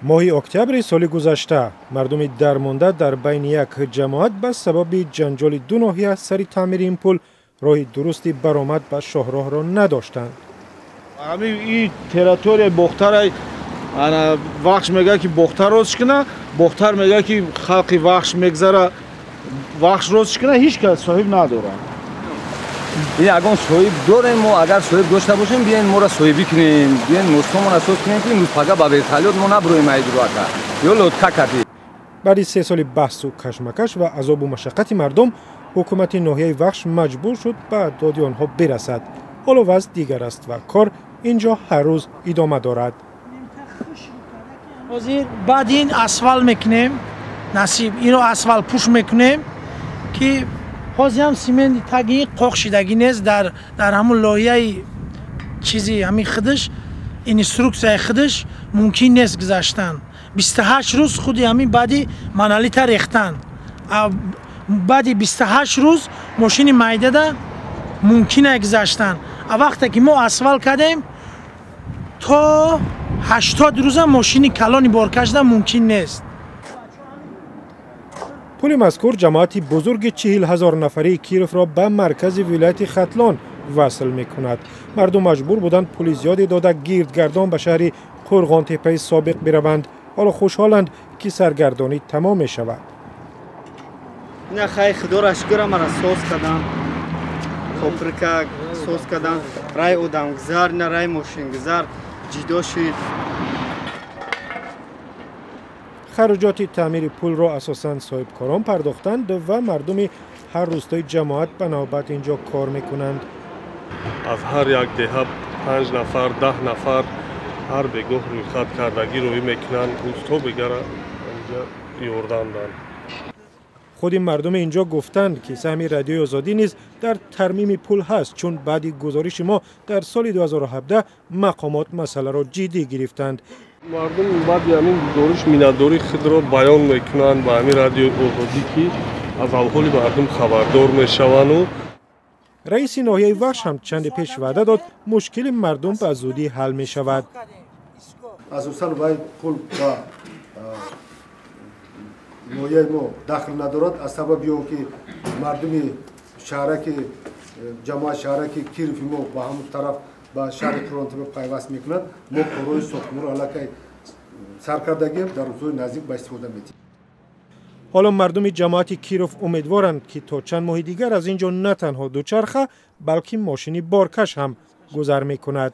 Моҳи октябри соли гузашта мардуми дармонда дар байни як ҷамоат ба сабаби ҷанҷоли ду ноҳия сари таъмири ин пул роҳи дурусти баромад ба шоҳроҳро надоштанд. Ҳамин ин территорияи Бохтарай Вахш мегӯяд, ки Бохтар рост куна, Бохтар мегӯяд, ки халқи Вахш мегзара, Вахш рост куна, ҳеҷ кас соҳиб надорад. Ин ягон соҳиб дорем мо, агар соҳиб дошта бошем, биёен моро соҳибӣ кунем, биёен мостомона соз кунем, ки имрӯз пага ба вертолёт мо набуроем айдурака ё лодка кардем. Баъди 3 соли баҳсу кашмакаш ва азобу машаққати мардум, ҳукумати ноҳияи Вахш маҷбур шуд ба доди онҳо бирасад. Ҳоло вазъ дигар аст ва кор ин ҷо ҳар рӯз идома дорад. Ҳозир баъд ин асфалт мекунем, насиб инро асфалт пӯш мекунем, ки ҳозир ҳам сименти таги қоқ шидагӣ нест. Дар ҳамун лоиҳаи чизи ҳамин худаш, инструксияи худаш мумкин нест гузаштан. 28 рӯз худи ҳамин баъди монолита рехтан, баъди 28 рӯз мошини майдада мумкин е гузаштан. А вақте ки мо асфалт кардем, то 80 рӯза мошини калони боркашда мумкин нест. Пули мазкур ҷамоати бузурги 40 000 нафарии Кировро ба маркази вилояти Хатлон васл мекунад. Мардум маҷбур буданд пули зиёде дода гирдгардон ба шаҳри Қурғонтеппаи собиқ бираванд. Ҳоло хушҳоланд, ки саргардонӣ тамом мешавад. Ина хай, худоро шукр, мара соз кардам, коприка соз кардам, рай одамгузар, ина рай мошингузар ҷидо шуд. Хароҷоти таъмири пулро асосан соҳибкорон пардохтанд ва мардуми ҳар рӯстои ҷамоат ба навбат ин ҷо кор мекунанд. Аз ҳар як деҳа 5 нафар, 10 нафар ҳар бегоҳ рӯйхат кардагӣ рӯй мекунанд, рӯзто бегара инҷа ёрдам данд. Худи мардуми ин ҷо гуфтанд, ки саҳми Радиои Озодӣ низ дар тармими пул ҳаст, чун баъди гузориши мо дар соли 2017 мақомот масъаларо ҷиддӣ гирифтанд. Мардум баъди ҳамин гузориш миннатдории худро баён мекунанд ба ҳамин Радиои Озодӣ, ки аз аҳволи мардум хабардор мешаванду. Раиси ноҳияи Вахш ҳам чанде пеш ваъда дод, мушкили мардум ба зудӣ ҳал мешавад. Асосан вай пул ба ноҳияи мо дахл надорад, аз сабаби он ки мардуми шаҳраки ҷамоат шаҳраки Кирови мо ба ҳамон тараф ба шаҳри Қурғонтеппа пайваст мекунад. Мо корҳои сохтмонро аллакай сар кардагием, дар рӯзҳои наздик ба истифода медиҳем. Ҳоло мардуми ҷамоати Киров умедворанд, ки то чанд моҳи дигар аз ин ҷо на танҳо дучарха, балки мошини боркаш ҳам гузар мекунад.